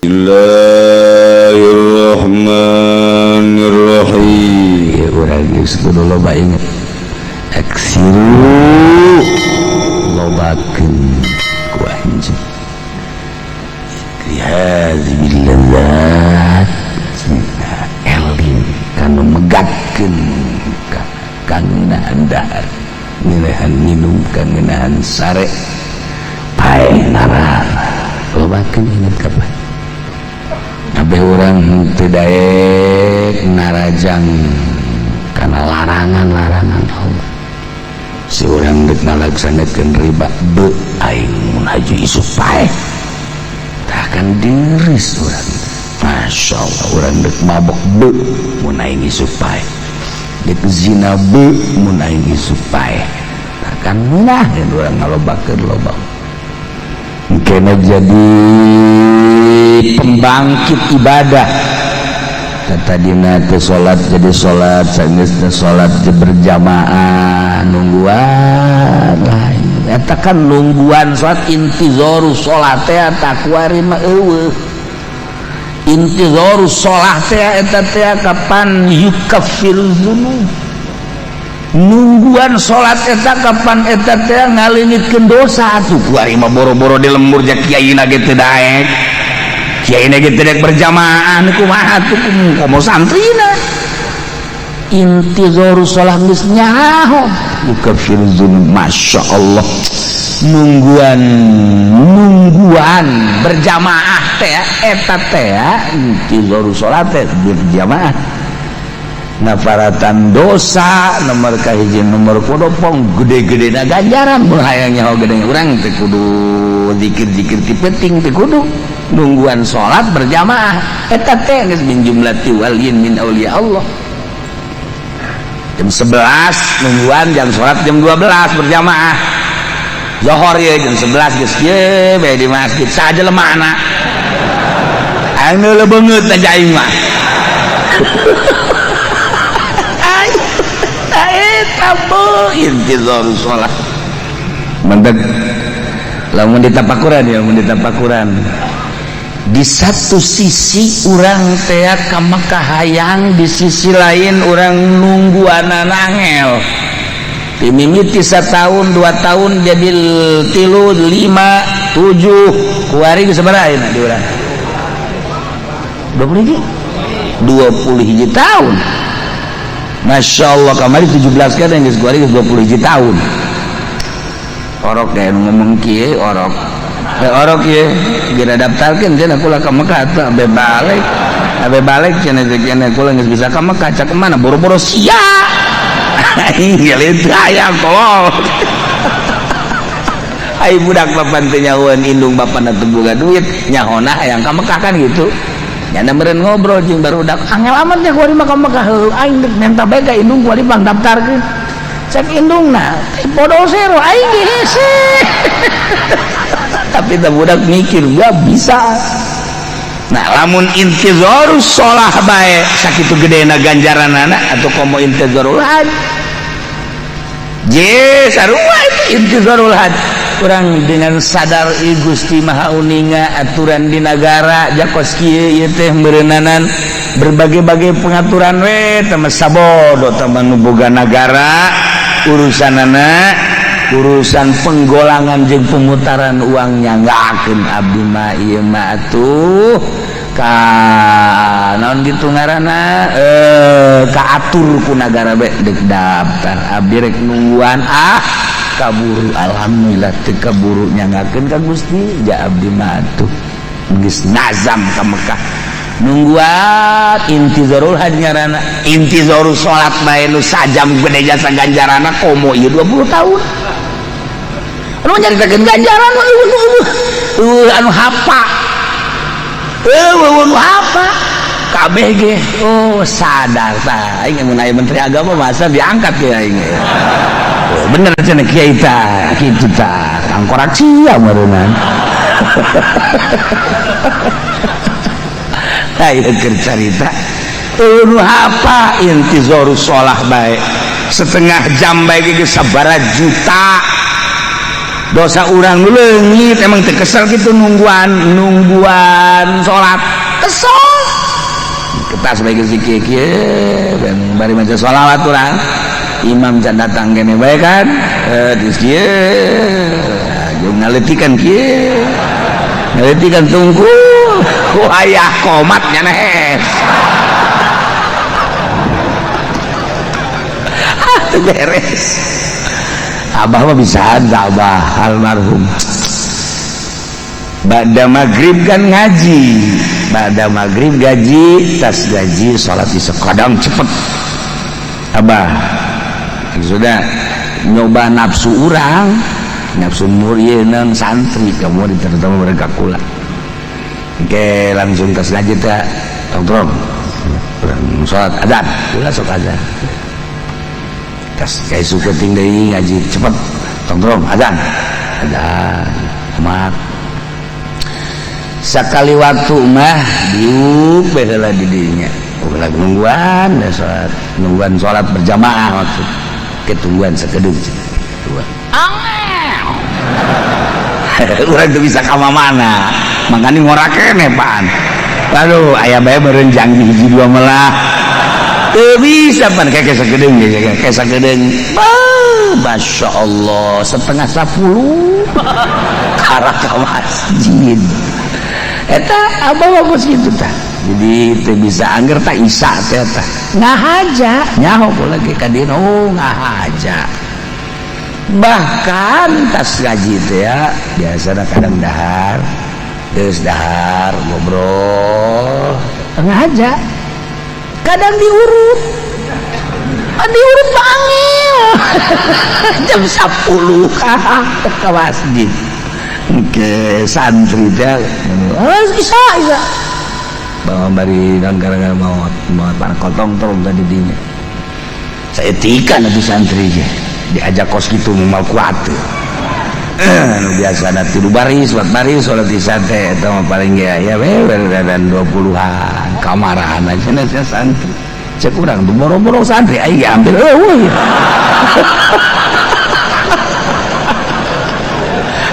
Bismillahirrahmanirrahim. Ya urang geus kudu loba inget aksiru lobakeun ku anjeun hadhil ladzat eling kanu megatkeun kangenahan dahar, ngeunaan minum, kangenahan sare, paeh narara. Lobakeun inget kapan kabeh urang teu daek narajang kana larangan-larangan Allah. Si urang deuk ngalaksanakeun riba, be aing mun haji isuk paeh, takkan diris urang. Masya Allah, urang deuk mabok, be mun aing isuk paeh, deuk zina, be mun aing isuk paeh, takkan ngeunaheun urang ngalobakeun loba. Kena jadi pembangkit ibadah. Tadina teu salat jadi salat, sageusna salat berjamaah, nungguan lain. Eta kan nungguan salat, intizoru salat teh takwari mah eueuh. Intizoru salat teh eta teh kapan yukaffiru dzunub. Nungguan salat eta kapan eta teh ngalingitkeun dosa atuh. Kuari mah boro-boro di lembur ja kiai na ge teu daek. Kiai na ge teu daek berjamaah, kumaha atuh komo santrina. Intizoru salat geus nyaho yukaffiru dzunub. Masya Allah, nungguan nungguan berjamaah teh eta teh intizoru salat teh berjamaah nafaratan dosa nomor kahiji, nomor kodopong gede-gede na ganjaran. Mun hayang nyaho gede, urang teh kudu zikir-zikir ti penting, teh kudu nungguan salat berjamaah eta teh geus min jumlati waliyin min auliya Allah. Jam 11 nungguan jam salat jam 12 berjamaah zohor ya, jam 11 geus ye bae di masjid saja lemahna aing nu beungeut aja aing mah. Intizar sholat mantap. Lamun ditapakuran ya, lamun ditapakuran di satu sisi urang teh ka Mekah hayang, di sisi lain urang nungguan angel. Dimimiti setahun 2 tahun jadi 3, 5, 7, kuari geus sabaraha ayeuna di urang? 20 hiji, 20 hiji tahun. Masya Allah, kamari 17 kan, yang geus kuari geus 20 hiji tahun. Orok deh ngomong kieu, orok. Eh, orok ye geura daftarkeun cenah kula ka Mekah atuh, abe balik, abe balik cenah cenah kula geus bisa ka Mekah. Cak mana boro-boro sia aing geus hayang tolol. Ai budak papan teu nyahoeun indung bapana teu boga duit, nyahona hayang ka Mekah kan gitu. Nyana meureun ngobrol jeung barudak, angel amat nya kuari mah ka Mekah. Heuh, aing deuk menta bae ka indung kuari bang daftarkeun. Cek indungna bodoh sero, aing ge hese. Tapi teh budak mikir gak bisa. Nah, lamun intizarus sholah bae sakitu gedena ganjaranana, atau komo intizarul haj je sarua itu intizarul haj. Kurang dengan sadar I Gusti Maha Uninga aturan di negara jakos kieu ieu teh meureunnanan berbagai-bagai pengaturan we teh sabodo teh nu boga nagara, urusanana urusan penggolangan jeung pemutaran uangnya. Nggak abdi mah ieu mah atuh ka naon gitu ngaranna, eh, kaatur ku nagara be dek daftar abdi rek nungguan. Ah, kaburu, alhamdulillah teu kaburu nyangakeun ka Gusti. Ja abdi mah atuh geus nazam ka Mekah, nungguan intizarul haj ngaranna. Intizarul salat bae nu sajam gede jasa ganjaranna, komo ieu 20 tahun anu nyaritakeun ganjaran. Eueuh anu hapa, eueuh anu hapa kabeh ge. Oh, sadar tah aing mun aya menteri agama masa diangkat ge aing. Oh, bener cenah kiai tah kitu tah tangkorak sia meureunnan. Ayo keur carita eueuh hapa intizaru sholah bae setengah jam bae ge sabaraha juta. Dosa urang nu leungit emang teu kesel kitu nungguan nungguan salat. Kesel. Kita sebagai zikir kieu bari maca sholawat urang. Imam can datang kene bae kan. Terus kieu jeung ngaleutikan kieu. Ngaleutikan tungku. Wayah komat nya nehes. Beres. Abah mah bisa aja abah almarhum. Ba'da maghrib kan ngaji. Ba'da maghrib gaji, tas gaji salat isya kadang cepet. Abah sudah nyoba nafsu urang, nafsu murieun santri kamu terutama mereka kula. Oke, langsung tas ngaji teh tongkrong. Salat azan, kula sok azan. Tas kayak suka tinggi ngaji cepet tongkrong azan azan mak sekali waktu mah diuk baheula di dinya ulah nungguan da salat nungguan salat berjamaah maksud ketungguan sakedeung dua urang teu bisa ka mana makanya ngora keneh pan aduh aya bae meureun janji hiji dua melah teu bisa pan kayak sakedeung kayak sakedeung. Masya Allah 9:30 arah ka masjid eta abah mah geus kitu tah. Jadi teu bisa angger tah isya teh tah ngahaja nyaho kula ge ka dieu oh ngahaja. Bahkan tas ngaji teh ya biasana kadang dahar geus dahar ngobrol ngahaja kadang diurut diurut bangil jam 10 ke masjid ke santri teh isa isa bawa bari non gara-gara maot maot para kotong terus tadi dinya saya etikan atuh santri ge diajak kos kitu mal kuat nu biasana 3 baris 4 baris salat isya teh eta mah paling ge aya we dan 20-an kamarahan aja santri cek urang boro-boro santri aing ambil eueuh.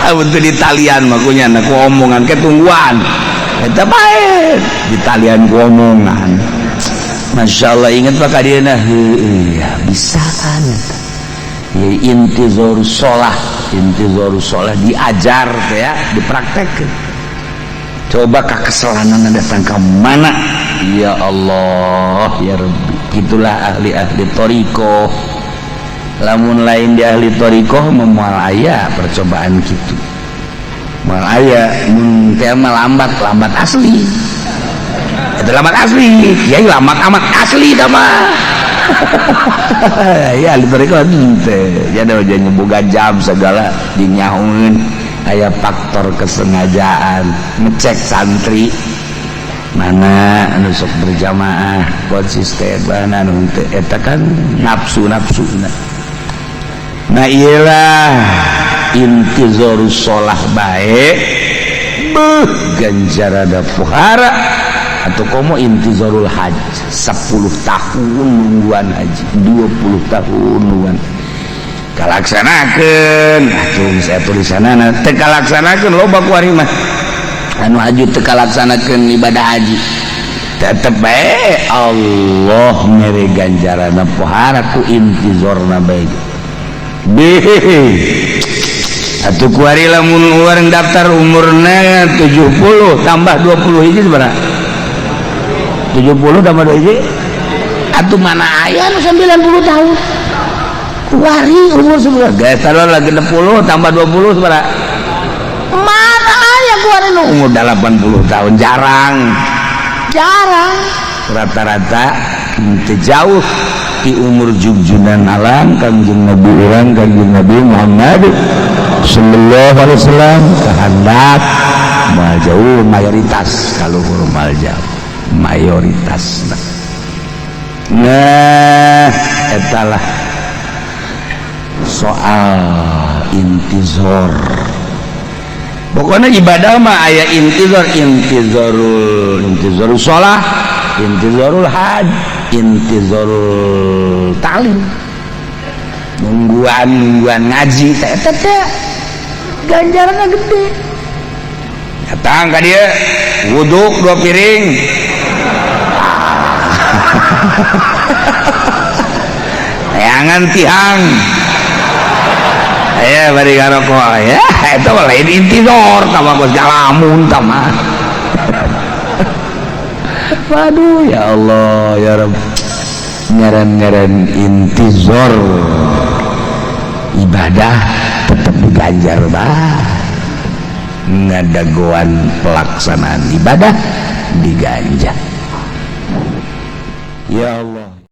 Amun teu di talian mah kunya ku omongan ke tungguan eta bae di talian ku omongan. Masya Allah ingat pak kadieuna heueuh ya bisaan eta ya intizarus sholah intizarus sholah diajar teh ya dipraktekkeun. Coba kakeselanan datang ke mana ya Allah ya Rabbi. Itulah ahli-ahli thariqah. Lamun lain di ahli thariqah moal aya percobaan kitu. Moal aya mun teh mah lambat lambat asli. Eta lambat asli, kiai lambat amat asli tah mah. Ya ahli thariqah teh jadi boga jam segala dinyahueun aya faktor kesengajaan ngecek santri mana anu sok berjamaah konsisten mana anu teu eta kan nafsu-nafsuna. Nah iyalah intizarus sholah bae beuh ganjarana pohara atau komo intizarul haj 10 tahun nungguan haji 20 tahun nungguan kalaksanakeun atuh saya tulisanana teu kalaksanakeun loba ku ari mah anu haji teu kalaksanakeun ibadah haji tetep bae Allah mere ganjaranna pohara ku intizorna bae. Atuh ku ari lamun urang daftar umurna 70 tambah 20 hiji sabaraha? 70 tambah 2 hiji atuh mana aya nu 90 tahun kuari umur sabaraha? Geus lagi 60 tambah 20 sabaraha? Mana aya kuari nu umur 80 tahun jarang. Jarang. Rata-rata teu jauh di umur jugjunan alam Kangjeng Nabi urang Kangjeng Nabi Muhammad sallallahu alaihi wasallam kehendak mal jauh mayoritas kaluhur mal jauh mayoritas. Nah etalah soal intizor. Pokoknya ibadah mah aya intizor, intizorul intizorul sholah, intizorul haj, intizorul ta'lim, nungguan nungguan ngaji teh teh. Ganjaranna gede. Datang ka dia, wuduk dua piring. Neangan tihang. Aya bari ngarokok ya, eta mah lain intizor, tah mah geus jalamun tah mah. Waduh, ya Allah, ya Rabb. Ngaran-ngaran intizor ibadah tetap diganjar bah. Ngadagoan pelaksanaan ibadah diganjar. Ya Allah.